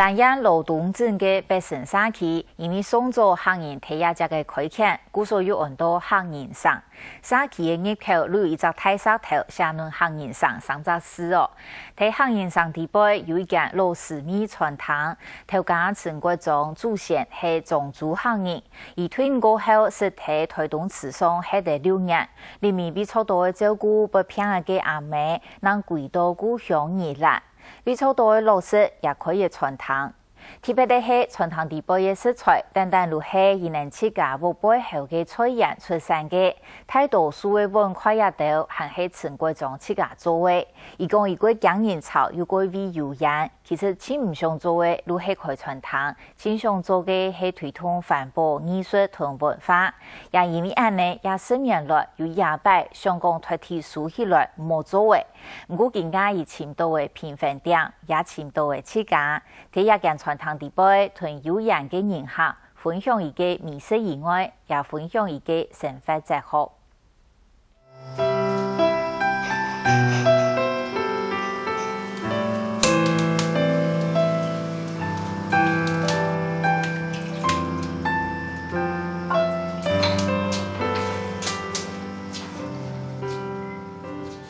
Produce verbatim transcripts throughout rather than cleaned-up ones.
大安羅東鎮个北新社區，因為上早客人在這跡个開墾，故所又安到客人城。社區个入口有一隻大石頭，寫等客人城三隻字哦。在客人城裡背有一間老師味餐廳，頭家陳國章祖先係漳州客人，佢退伍過後，識在臺東池上歇了六年。裡面為著到个照顧發病仔个阿姆，正歸到故鄉宜蘭。 為著到个老師也開了餐廳。特別个係，餐廳裡背个食材，單單就係佢等自家屋背後个菜園出產个，大多數个碗筷仔兜還係陳國章自家做个。佢講佢過驚人潮，又過畏油煙，其實盡毋想做个就係開餐廳，盡想做个係推動環保、藝術同文化。也因為恁呢，這十年來有幾擺想講脫忒收起來無做个， 毋過今下佢尋到个平衡點，也尋到个自家，在這間餐廳裡背同有緣个人客分享佢个美食以外，也分享佢个生活哲學。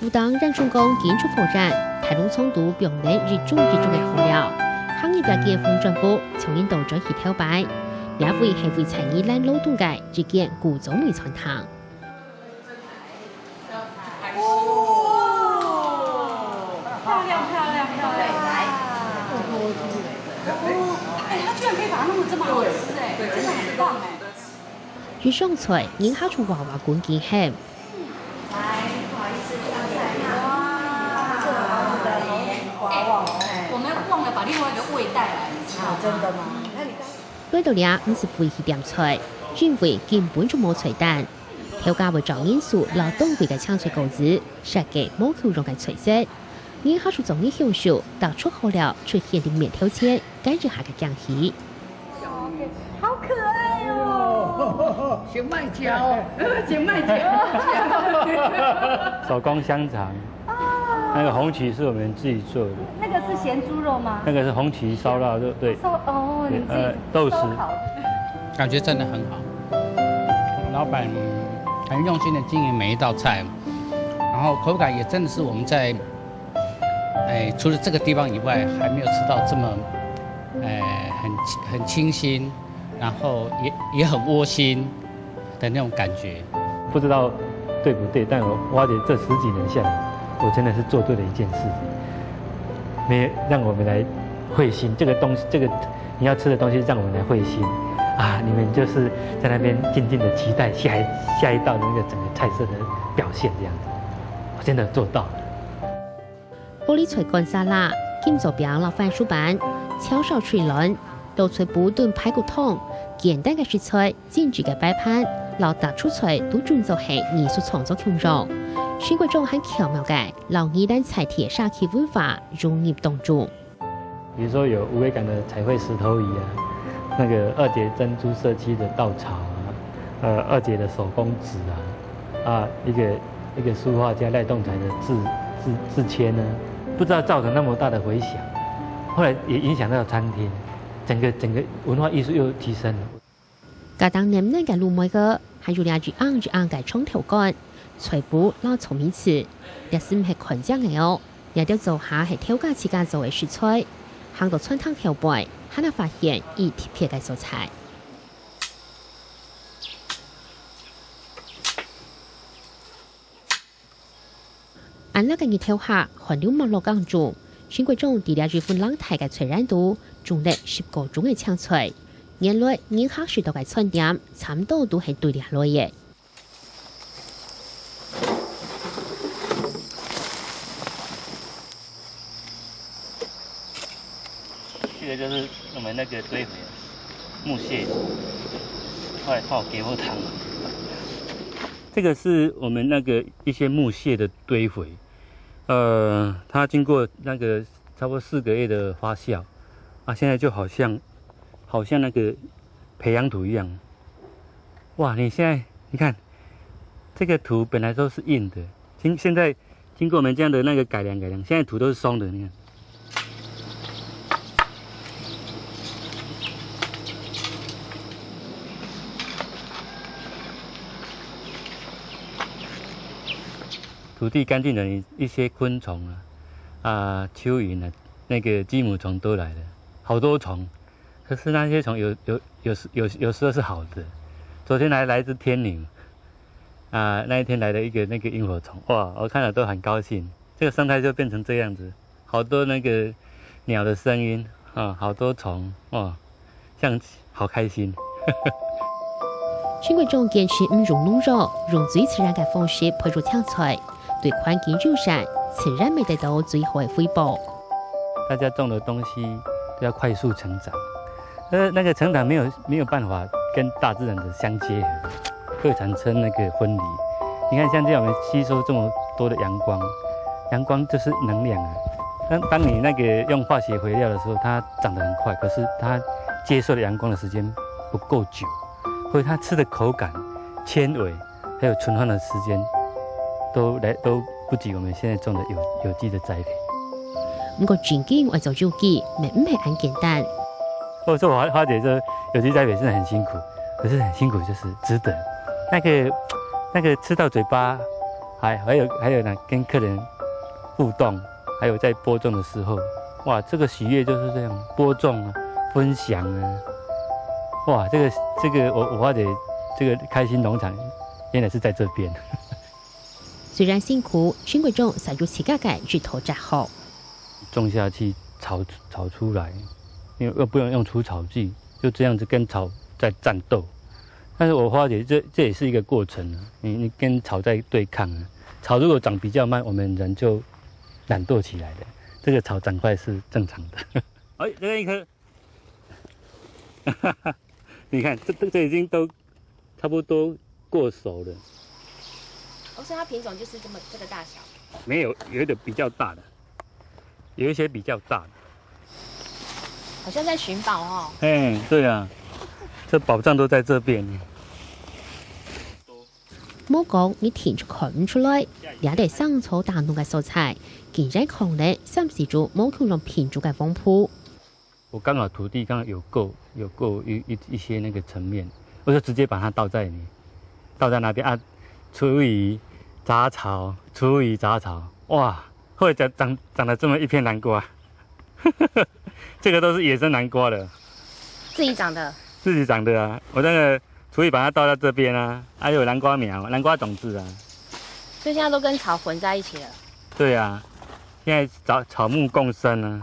武當迎春宮金竹火簪，大路長度放等一種一種个香料，客人也結婚轉屋，像人都轉去頭擺。這位係位在宜蘭羅東个一間古早味餐廳。漂亮漂亮漂亮！哦，哎，他居然可以把它弄得這麼好吃，哎，真的很棒哎。 一上菜，人客就哇哇滾緊喊。來，不好意思，上菜。哇，這個好吃的龍眼瓜哦。哎，我們忘了把另外一個味帶來，你知道嗎？哦，真的嗎？那你剛來到這，毋使費氣點菜，因為根本就無菜單。頭家會照人數摎當季个青菜果子，設計無共樣个菜色。 人客就中意享受，當做好料出現在面頭前，該一下个驚喜。好可愛哦！先賣腳，先賣腳。手工香腸，哦，那個紅麴是我們自己做的，那個是鹹豬肉嗎？那個是紅麴燒臘肉，對。燒，哦，你自己，呃，豆豉。燒烤的。感覺真的很好，老闆很用心的經營每一道菜，然後口感也真的是我們在 哎，除了這個地方以外，還沒有吃到這麼，哎，很，很清新，然後也，也很窩心的那種感覺。不知道對不對，但我挖掘這十幾年下來，我真的是做對了一件事情，沒讓我們來會心。這個東西，這個你要吃的東西，讓我們來會心啊！你們就是在那邊靜靜的期待下一，下一道的那個整個菜色的表現，這樣子，我真的做到了。 玻璃菜乾沙拉、金座餅摎番薯粄、炒燒脆卵、豆菜脯燉排骨湯，簡單个食材，精緻个擺盤，摎逐出菜都準做係藝術創作共樣。陳國章還巧妙个，摎宜蘭在地个社區文化融入當中。比如說有無尾港的彩繪石頭椅啊，那個二姐珍珠社區的稻草啊，呃，二姐的手工紙啊， 啊，一個，一個書畫家賴棟才的字，字，字籤呢，不知道造成那麼大的迴響，後來也影響到餐廳，整個，整個文化藝術又提升了。該當年年个滷梅糕，還有這一盎一盎个長條粄、菜脯摎長尾粢，這係毋係看靚个哦，這兜做下係頭家自家做个食材，行到餐廳後背，還能發現一特別个素材。 恁樣个日頭下，寒流脈落當中，陳國章在這一份冷坯个菜籃肚，種了十個種个青菜。原來人客食到个餐點，差毋多都係對這來个。這個就是我們那個堆肥，木屑，後來泡給我糖。 這個是我們那個一些木屑的堆肥，呃，它經過那個差不多四個月的發酵，啊，現在就好像，好像那個培養土一樣。哇，你現在，你看，這個土本來都是硬的，經，現在經過我們這樣的那個改良改良，現在土都是鬆的，你看。土地干净的一些昆虫啊，啊，蚯蚓啊，那个鸡母虫都来了，好多虫。可是那些虫有有有时有有时候是好的。昨天还来一只天牛，啊，那一天来了一个那个萤火虫，哇，我看了都很高兴。这个生态就变成这样子，好多那个鸟的声音啊，好多虫，哇，这样好开心。陳國忠堅持毋用農藥，用最自然个方式培育青菜，對環境友善，自然會得到最好个回報。大家种的东西都要快速成长，呃，那个成长没有没有办法跟大自然的相结合，会产生那个分离。你看，像这样我们吸收这么多的阳光，阳光就是能量啊。当当你那个用化学肥料的时候，它长得很快，可是它接受的阳光的时间不够久，所以它吃的口感、纤维还有存放的时间都来都不及我们现在种的有有机的栽培。毋過正經愛做有機，乜毋係恁簡單。或者说花花姐说有机栽培真的很辛苦，可是很辛苦就是值得。那个那个吃到嘴巴，还还有还有呢，跟客人互动，还有在播种的时候，哇，这个喜悦就是这样，播种啊，分享啊，哇，这个这个我我花姐这个开心农场原来是在这边。雖然辛苦，陳國忠煞有自家个一套哲學。种下去草草出来，因为又不能用除草剂，就这样子跟草在战斗。但是我发觉这这也是一个过程啊，你你跟草在对抗啊。草如果长比较慢，我们人就懒惰起来了。这个草长快是正常的。哎，这边一棵，你看这这这已经都差不多过熟了。哦，所以它品种就是这么这个大小。没有，有一个比较大的，有一些比较大的。好像在寻宝哦。哎，对啊，这宝藏都在这边。莫講你定著看毋出來，這兜生草打農个素材，竟然囥了三四種無共樣品種个黃瓠。我刚好土地刚好有够有够一一一些那个层面，我就直接把它倒在你，倒在那边啊，除以杂草，除以杂草，哇，后来长长长得这么一片南瓜。这个都是野生南瓜的，自己长的。自己长的啊。我那个厨艺把它倒到这边啊，还有南瓜苗、南瓜种子啊。所以现在都跟草混在一起了。对啊，现在草草木共生啊。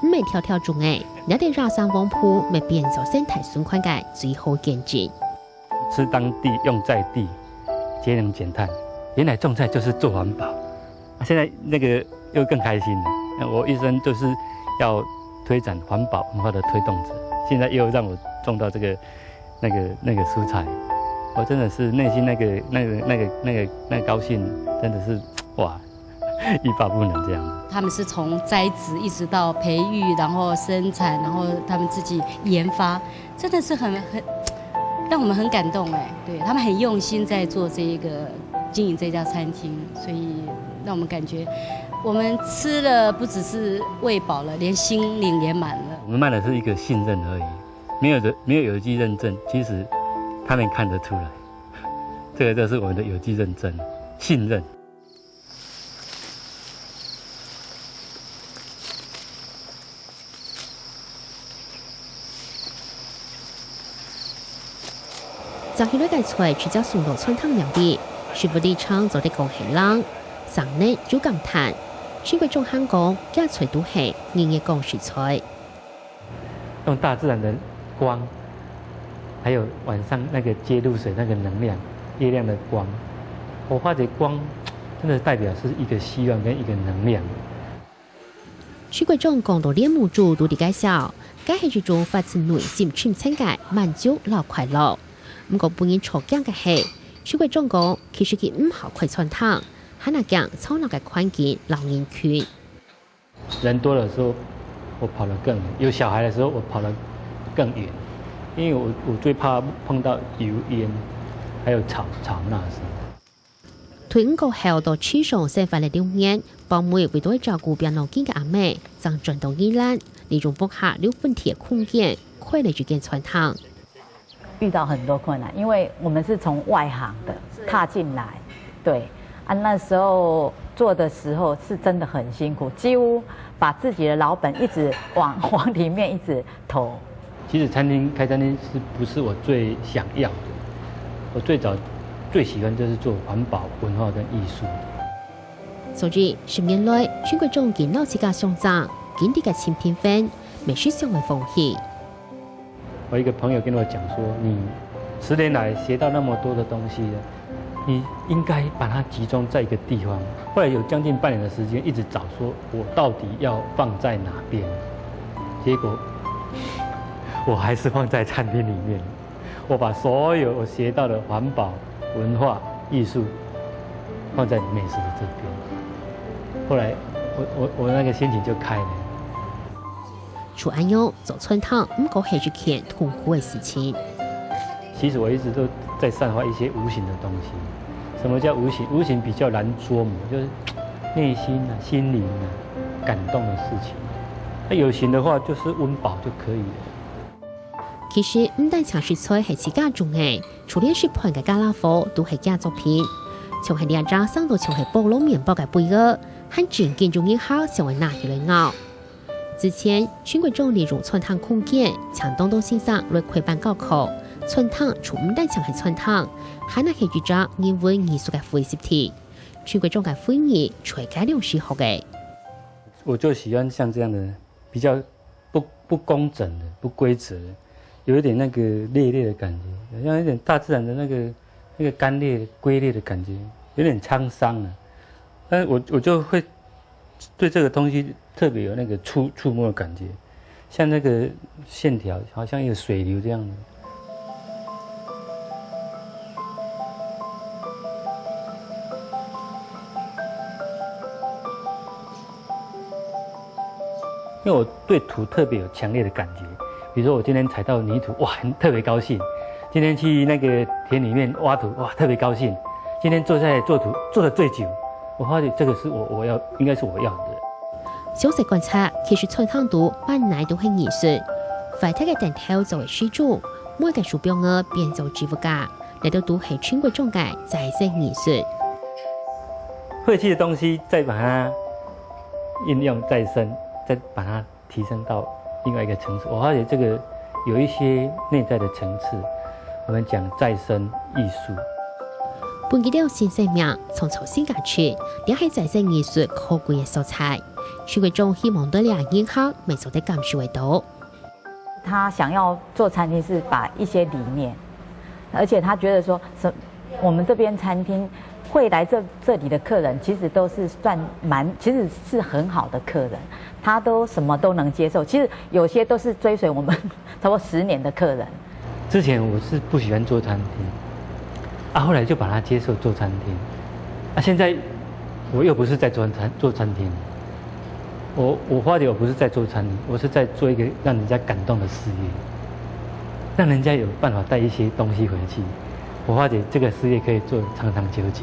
毋係條條種个，這兜野生黃瓠乜變做生態循環个最好見證。吃当地，用在地，节能减碳。原来种菜就是做环保。啊，现在那个又更开心了。那我一生就是要推展环保文化的推动者，现在又让我种到这个那个那个蔬菜，我真的是内心那个那个那个那个那个高兴，真的是哇，欲罢不能这样。他们是从栽植一直到培育，然后生产，然后他们自己研发，真的是很很让我们很感动哎。对，他们很用心在做这一个经营这家餐厅，所以让我们感觉我们吃了不只是喂饱了，连心灵也满了。我们卖的是一个信任而已，没有的没有有机认证，其实他们看得出来，这个就是我们的有机认证，信任。 摘起來个菜直接送到餐廳料理，食物里程做得講係冷，生呢就感嘆。陳國忠還講，這菜都係日日講食材。用大自然的光，还有晚上那个接露水那个能量，月亮的光，我发觉光真的代表是一个希望跟一个能量。 徐國忠講到連目珠都在該笑，該係一種發自內心深層个滿足摎快樂。毋過分人著驚个係，徐國忠講，其實佢毋好開餐廳，還係驚吵鬧个環境摎人群。人多的時候，我跑得更遠；有小孩的時候，我跑得更遠，因為我我最怕碰到油煙，還有吵吵鬧聲。 對五個後到市場生活个六年，包尾為著照顧病腦筋个阿姆，正轉到宜蘭，利用屋下六分地个空間，開了一間餐廳。遇到很多困難，因為我們是從外行的踏進來，對，啊，那时候做的时候是真的很辛苦，几乎把自己的老本一直往往里面一直投。其实餐厅开餐厅是不是我最想要的？我最早最喜欢就是做环保、文化跟艺术。所以十年來，陳國忠佢老自家上場，經歷个新平凡，乜係想愛放棄。我一个朋友跟我讲说，你十年来学到那么多的东西了，你应该把它集中在一个地方。后来有将近半年的时间，一直找说我到底要放在哪边，结果我还是放在餐厅里面。我把所有我学到的环保、文化、艺术放在美食的这边。后来我我我那个心情就开了。除恁樣，做餐廳毋過係一件痛苦个事情。其实我一直都在散发一些无形的东西。什么叫无形？无形比较难捉摸，就是内心啊、心灵啊、感动的事情。那有形的话，就是温饱就可以了。其實毋單淨食材係自家種个，就連食飯个家啦火都係厥作品。像係這隻生到像係菠蘿麵包个杯仔，還真經有人客想愛拿起來咬。之前，陳國忠利用餐廳空間，請當多先生來開班教課。餐廳就毋單淨係餐廳，還係一隻人文藝術个匯集地。陳國忠个會議就係該量時學个。我就喜欢像这样的比较不不工整的、不规则的，有一点那个裂裂的感觉，好像有点大自然的那个那个干裂、龟裂的感觉，有点沧桑啊。但是我我就会对这个东西特别有那个触触摸的感觉，像那个线条，好像一个水流这样的。因为我对土特别有强烈的感觉，比如说我今天踩到泥土，哇，很特别高兴；今天去那个田里面挖土，哇，特别高兴；今天坐下来做土，做的最久，我发觉这个是我我要，应该是我要的。詳細觀察，其實餐廳肚滿哪都係藝術。壞忒个凳頭做為時鐘，每个手錶仔變做植物架，這兜都係陳國忠个再生藝術。废弃的东西再把它运用再生，再把它提升到另外一个层次。我发觉这个有一些内在的层次，我们讲再生艺术。分佢兜新生命，創造新價值，這係再生藝術可貴个所在。陳國忠希望對這人客乜做得感受得到。他想要做餐厅，是把一些理念，而且他觉得说，什我们这边餐厅会来这这里的客人，其实都是算蛮，其实是很好的客人，他都什么都能接受。其实有些都是追随我们差不多十年的客人。之前我是不喜欢做餐厅，啊，后来就把它接受做餐厅，啊，现在我又不是在做餐做餐厅，我我发觉我不是在做餐厅，我是在做一个让人家感动的事业，让人家有办法带一些东西回去。我发觉这个事业可以做长长久久。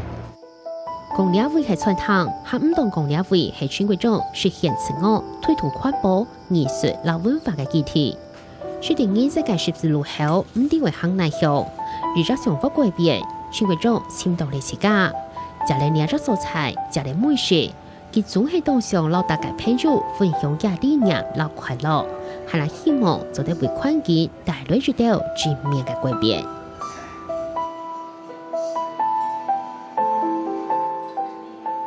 講這位係餐廳，還毋當講這位係陳國忠實現自我、推動環保、藝術摎文化个基地。 係在人生个十字路口，毋知會行哪向。一隻想法改變，陳國忠尋到了自家。食了這隻所在，食了美食，佢總係當想摎大家朋友分享厥理念摎快樂，還係希望做得為環境帶來一兜正面个改變。